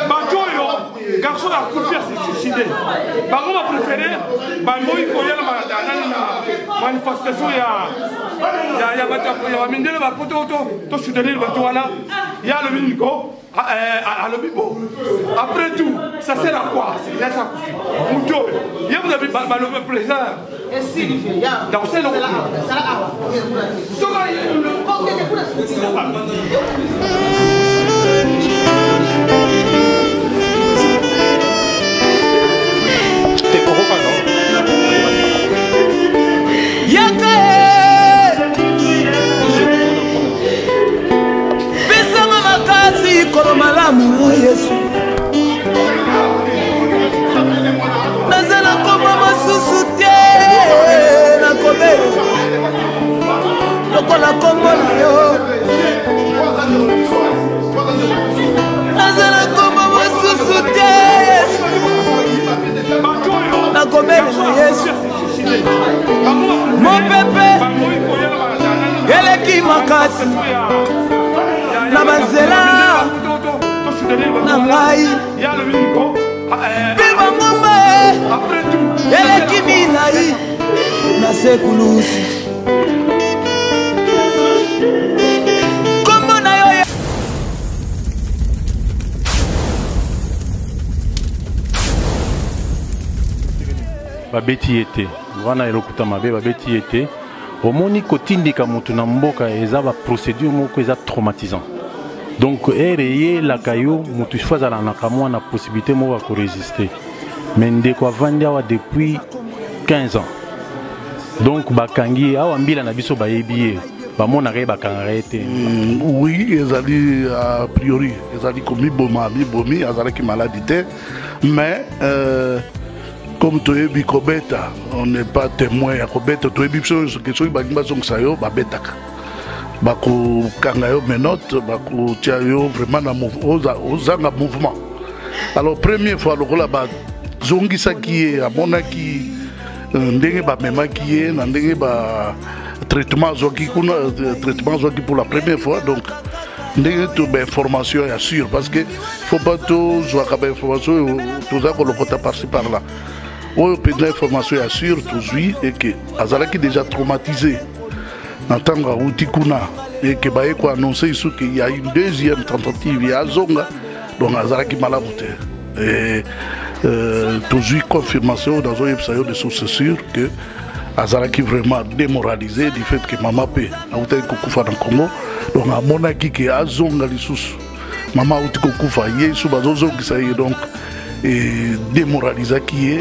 Bato oyo garçon akufi ase suicide, bango bapréféré baboyi koya na nani na manifestation ya bato ya bamindele bapoto to soutenir bato wana. Ye alobi nini ko? Alobi bon, après tout, ça sert à quoi? Yasa akufi moto oyo ye moto balobi président nakosala soka. Yaka pesanga makasi kolo malamu Yesu, naza na koma mosusu te, nakobela lokola kombo na yo. Naza na kombo mosusu te Yesu, nakobelela Yesu. Mopepe eleki makasi na banzela na ngai, mpe bangomba eleki milai na sekulusi. Kombo na yo. Babeti ye te wana, elokuta mabe. Babeti ye te. Omoni, kotindika motu na mboka eza baprocédure moko eza traumatisant. Donc ere eyelaka yo motu, ifo azala na kamwa na possibilité moko ya korésister. Mais ndeko avandi awa depuis 15 ans, donc bakangi ye awa. Mbila na biso bayebi ye, bamonaka ye, bakangaka ye te. Oui, ezali a priori ezali komiboma, mibomi, azalaki maladi te. Mais comme toyebi kobeta, on n'est pas témoin ya kobeta. Toyebi biso nyonso ke soki balingi bazongisa yo, babetaka, bakokanga yo menote, bakotia yo vraiment na ozanga mouvement. Alors première fois lokola bazongisaki ye, amonaki ndenge bamemaki ye na ndenge ba traitement azwaki kuna, traitement azwaki pour la première fois. Donc ndenge to bainformation ya sûr, parce que faut pas tozwaka bainformation oyo toza kolokota par-ci par-là. Oyo mpenza information ya sûr tozwi eke azalaki déjà traumatisé na ntango awuti kuna, eke baye koannonce isu ke ya une deuxième tentative ya azonga. Donc azalaki malamu te. Et tozwi confirmation oyo nazoyebisa yo de source sûre que azalaki vraiment démoralisé du fait que mama mpe awutaki kokufa na Congo. Donc amonaki ke azonga lisusu, mama awuti kokufa, ye su bazozongisa ye, donc démoralisaki ye.